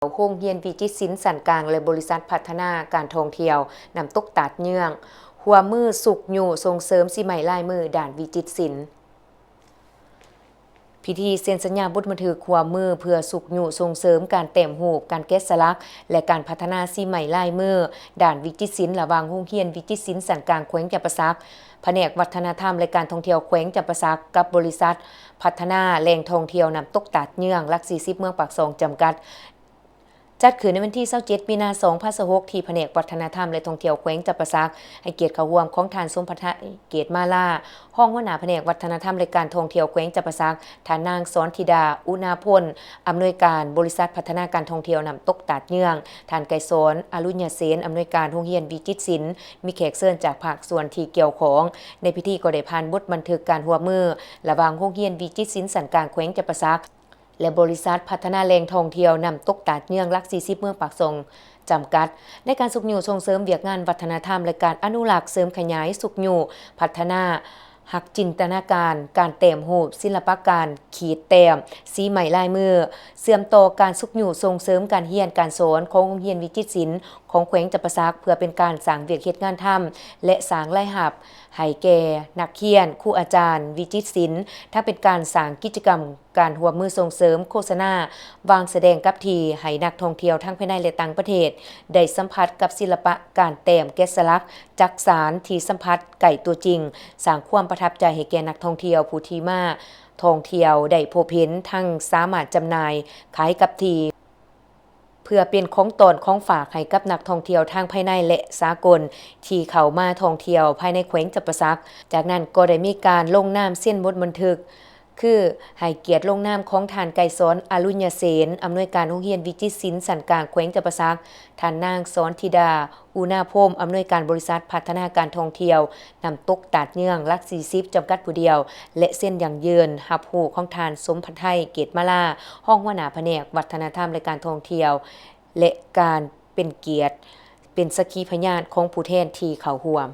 ໂຮງຮຽນວິຈິດສິນຊັ້ນກາງ ແລະ ບໍລິສັດພັດທະນາການທ່ອງທ່ຽວນ້ຳຕົກຕາດເຍືອງ ຮ່ວມມືຊຸກຍູ້ສົ່ງເສີມສີໄມ້ລາຍມືດ້ານວິຈິດສິນ. ພິທີເຊັນສັນຍາບົດບັນທຶກຮ່ວມມືເພື່ອຊຸກຍູ້ສົ່ງເສີມການແຕ້ມຮູບ, ການແກະສະຫຼັກ ແລະ ການພັດທະນາສີໄມ້ລາຍມືດ້ານວິຈິດສິນ ລະຫວ່າງໂຮງຮຽນວິຈິດສິນຊັ້ນກາງແຂວງຈຳປາສັກ, ພະແນກວັດທະນະທຳ ແລະ ການທ່ອງທ່ຽວແຂວງຈຳປາສັກ ກັບບໍລິສັດພັດທະນາແຫຼ່ງທ່ອງທ່ຽວນ້ຳຕົກຕາດເຍືອງ ຫຼັກສີ່ສິບ ເມືອງປາກຊ່ອງ ຈຳກັດ ຈັດຂຶ້ນໃນວັນທີຊາວເຈັດ ມີນາ ສອງພັນຊາວຫົກ ທີ່ພະແນກວັດທະນະທຳ ແລະ ທ່ອງທ່ຽວແຂວງຈຳປາສັກ ໃຫ້ກຽດເຂົ້າຮ່ວມຂອງທ່ານ ສົມພັດໄທ ເກດມາລາ ຮອງຫົວໜ້າພະແນກວັດທະນະທຳ ແລະ ການທ່ອງທ່ຽວແຂວງຈຳປາສັກ, ທ່ານນາງ ສອນທິດາ ອຸນາພົນ ອຳນວຍການບໍລິສັດພັດທະນາການທ່ອງທ່ຽວນ້ຳຕົກຕາດເຍືອງ, ທ່ານ ໄກສອນ ອະລຸນຍະເສນ ອຳນວຍການໂຮງຮຽນວິຈິດສິນ ມີແຂກເຊີນຈາກພາກສ່ວນທີ່ກ່ຽວຂ້ອງ. ໃນພິທີກໍໄດ້ຜ່ານບົດບັນທຶກການຮ່ວມມືລະຫວ່າງໂຮງຮຽນວິຈິດສິນຊັ້ນກາງແຂວງຈຳປາສັກ ແລະ ບໍລິສັດພັດທະນາແຫຼ່ງທ່ອງທ່ຽວນ້ຳຕົກຕາດເຍືອງ ຫຼັກສີ່ສິບ ເມືອງປາກຊ່ອງ ຈຳກັດ ໃນການຊຸກຍູ້ສົ່ງເສີມວຽກງານວັດທະນະທຳ ແລະ ການອະນຸລັກເສີມຂະຫຍາຍຊຸກຍູ້ພັດທະນາຮັກຈິນຕະນາການ, ການແຕ້ມຮູບ, ສິລະປະການຂີດແຕ້ມ, ສີໄມ້ລາຍມື, ເຊື່ອມຕໍ່ການຊຸກຍູ້ສົ່ງເສີມການຮຽນການສອນຂອງໂຮງຮຽນວິຈິດສິນຂອງແຂວງຈຳປາສັກ ເພື່ອເປັນການສ້າງວຽກເຮັດງານທຳ ແລະ ສ້າງລາຍຮັບໃຫ້ແກ່ນັກຮຽນ, ຄູອາຈານວິຈິດສິນ, ທັງເປັນການສ້າງກິດຈະກຳ ການຮ່ວມມືສົ່ງເສີມໂຄສະນາວາງສະແດງກັບທີ່ໃຫ້ນັກທ່ອງທ່ຽວທັງພາຍໃນ ແລະ ຕ່າງປະເທດ ໄດ້ສຳຜັດກັບສິລະປະການແຕ້ມແກະສະຫຼັກຈັກສານທີ່ສຳຜັດໃກ້ຕົວຈິງ, ສ້າງຄວາມປະທັບໃຈໃຫ້ແກ່ນັກທ່ອງທ່ຽວຜູ້ທີ່ມາທ່ອງທ່ຽວໄດ້ພົບເຫັນ, ທັງສາມາດຈຳໜ່າຍຂາຍກັບທີ່ ເພື່ອເປັນຂອງຕ້ອນຂອງຝາກໃຫ້ກັບນັກທ່ອງທ່ຽວທັງພາຍໃນ ແລະ ສາກົນ ທີ່ເຂົ້າມາທ່ອງທ່ຽວພາຍໃນແຂວງຈຳປາສັກ. ຈາກນັ້ນກໍໄດ້ມີການລົງນາມເຊັນບົດບັນທຶກ ຄືໃຫ້ກຽດລົງນາມຂອງທ່ານ ໄກສອນ ອະລຸນຍະເສນ ອຳນວຍການໂຮງຮຽນວິຈິດສິນຊັ້ນກາງແຂວງຈຳປາສັກ, ທ່ານນາງ ສອນທິດາ ອຸນາພົມ ອຳນວຍການບໍລິສັດພັດທະນາການທ່ອງທ່ຽວນ້ຳຕົກຕາດເຍືອງ ຫຼັກສີ່ສິບ ຈຳກັດຜູ້ດຽວ ແລະ ເຊັນຢັ້ງຢືນຮັບຮູ້ຂອງທ່ານ ສົມພັດໄທ ເກດມາລາ ຮອງຫົວໜ້າພະແນກວັດທະນະທຳ ແລະ ການທ່ອງທ່ຽວ ແລະ ການເປັນກຽດເປັນສັກຂີພະຍານຂອງຜູ້ແທນທີ່ເຂົ້າຮ່ວມ.